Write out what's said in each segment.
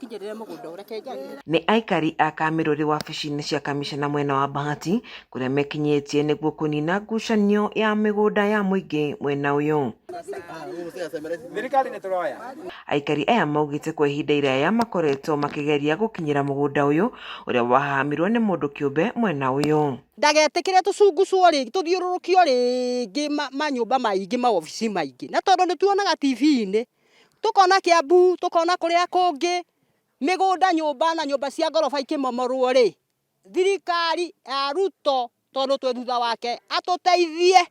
Tũkinyĩrĩre mũgũnda ũreke njarie. Nĩ aikari a Kamĩrũri wabici-inĩ cia kamishna mwena wa Bahati kũrĩa mekinyĩtie nĩguo kũnina ngucanio ya mĩgũnda ya mũingĩ mwena ũyũ. Thirikari nĩ tũroya. Aikari aya maugĩte kwa ihinda iraya makoretwo makĩgeria gũkinyĩra mũgũnda ũyũ ũrĩa wahamirwo nĩ mũndũ kĩũmbe mwena ũyũ. Ndagetĩkĩre tũcungucwo rĩngĩ, tũthiũrũrũkio rĩngĩ manyũmba maingĩ, maobici maingĩ. Na tondũ nĩ tuonaga TV-inĩ, tũkona Kiambu, tũkona kũrĩa kũngĩ, mĩgũnda nyũmba na nyũmba cia ngoroba ikĩmomorwo rĩ, thirikari ya Ruto tondũ twĩ thutha wake atũteithie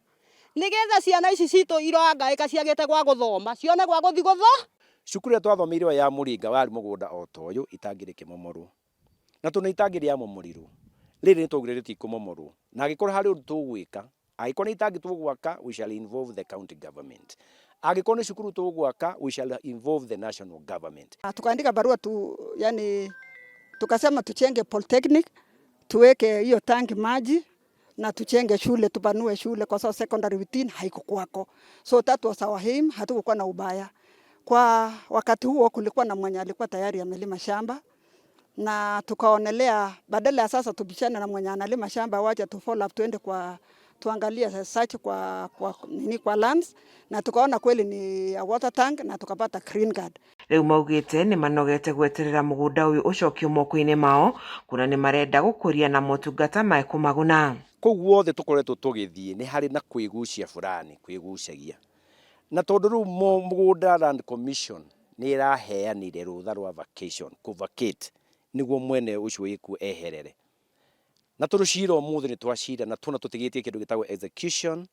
nĩgetha ciana ici citũ irohangaĩka ciagĩte gwa gũthoma cione gwa gũthiĩ gũtho. Cukuru ĩrĩa twathomeire ya Mũringa warĩ mũgũnda o ta ũyũ itangi rĩkĩmomorwo. Na tondũ itangi rĩamomorirwo, rĩrĩ nĩ twaugire rĩtikũmomorwo. Na angĩkorwo harĩ ũndũ tũgwĩka, angĩkorwo nĩ itangi tũgwaka, we shall involve the county government. Angĩkorwo nĩ cukuru tũgwaka, we shall involve the national government. Tukaandika barua tu, yani tukasema tuchenge polytechnic, tuweke hiyo tangi maji na tuchenge shule, tupanue shule kwa sababu secondary within haikukuwako. So that was our aim, hatukukuwa na ubaya. Kwa wakati huo kulikuwa na mwenye alikuwa tayari amelima shamba na tukaonelea badala ya sasa tubishane na mwenye analima shamba, wacha tu follow up, tuende kwa tuangalie search kwa nini kwa lands, na tukaona kweli ni a water tank na tukapata green card. Rĩu maugĩte nĩ manogete gweterera mũgũnda ũyũ ũcokio moko-inĩ mao kuona nĩ marenda gũkũria na motungata mekũmaguna. Kũu guothe tũkoretwo tũgĩthiĩ nĩ harĩ na kwĩgucia fulani kwĩgucagia. Na tondũ rĩu mũgũnda Land Commission nĩ ĩraheanire rũtha rwa vacation, kũ vacate nĩguo mwene ũcio wĩkuo eherere. Na tondũ cira ũmũthĩ nĩ twacira na tuona tũtigĩtie kĩndũ gĩtagwo execution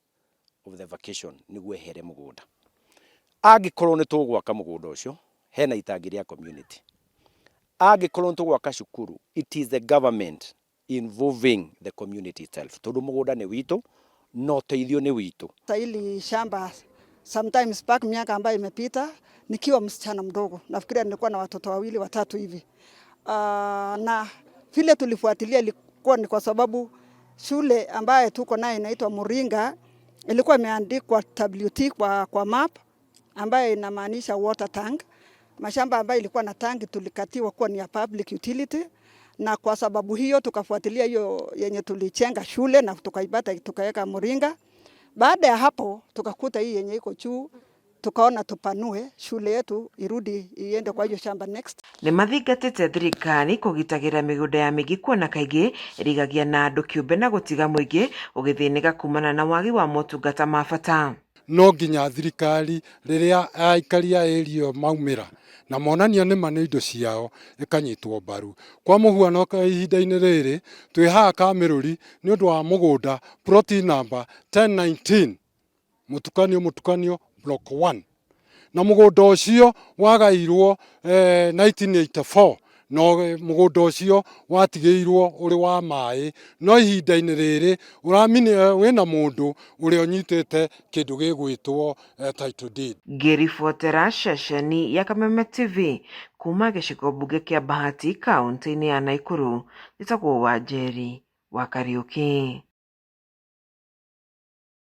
of the vacation nĩguo ehere mũgũnda. Angĩkorwo nĩ tũgwaka mũgũnda ũcio, hena itangi rĩa community. Angĩkorwo nĩ tũgwaka cukuru, it is the government involving the community itself. Tondũ mũgũnda nĩ witũ na ũteithio nĩ witũ. Hili shamba sometimes back miaka ambayo imepita nikiwa msichana mdogo, nafikiria nilikuwa na watoto wawili watatu hivi. Na vile tulifuatilia ilikuwa ni kwa sababu shule ambayo tuko nayo inaitwa Muringa ilikuwa imeandikwa WT kwa map ambayo inamaanisha water tank. Mashamba ambayo ilikuwa na tanki tulikatiwa kuwa ni ya public utility, na kwa sababu hiyo tukafuatilia hiyo yenye tulichenga shule na tukaipata tukaweka Muringa. Baada ya hapo tukakuta hii yenye iko juu, tukaona tupanue shule yetu irudi iende kwa hiyo shamba next. Nĩ mathingatĩte thirikari kũgitagĩra mĩgũnda ya mĩingĩ kuona kaingĩ ĩrigagia na andũ kĩũmbe na gũtiga mũingĩ ũgĩthĩnĩka kumana na wagi wa motungata ma bata. No nginya thirikari rĩrĩa aikari a area ĩyo maumĩra na monania nĩma nĩ indo ciao ĩkanyitwo mbaru. Kwa mũhuano ihinda-inĩ rĩrĩ twĩ haha Kamĩrũri nĩ ũndũ wa mũgũnda plot number 1019 mũtukanio mũtukanio block 1, na mũgũnda ũcio wagairwo 1984, no mũgũnda ũcio watigĩirwo ũrĩ wa maĩ, no ihinda-inĩ rĩrĩ ũramini wĩna mũndũ ũrĩa ũnyitĩte kĩndũ gĩgwĩtwo title deed. Ngĩribotera ceceni ya Kameme TV kuma gĩcigo mbunge kĩa Bahati kaunti-inĩ ya Nakuru, njĩtagwo Wanjeri wa Kariuki.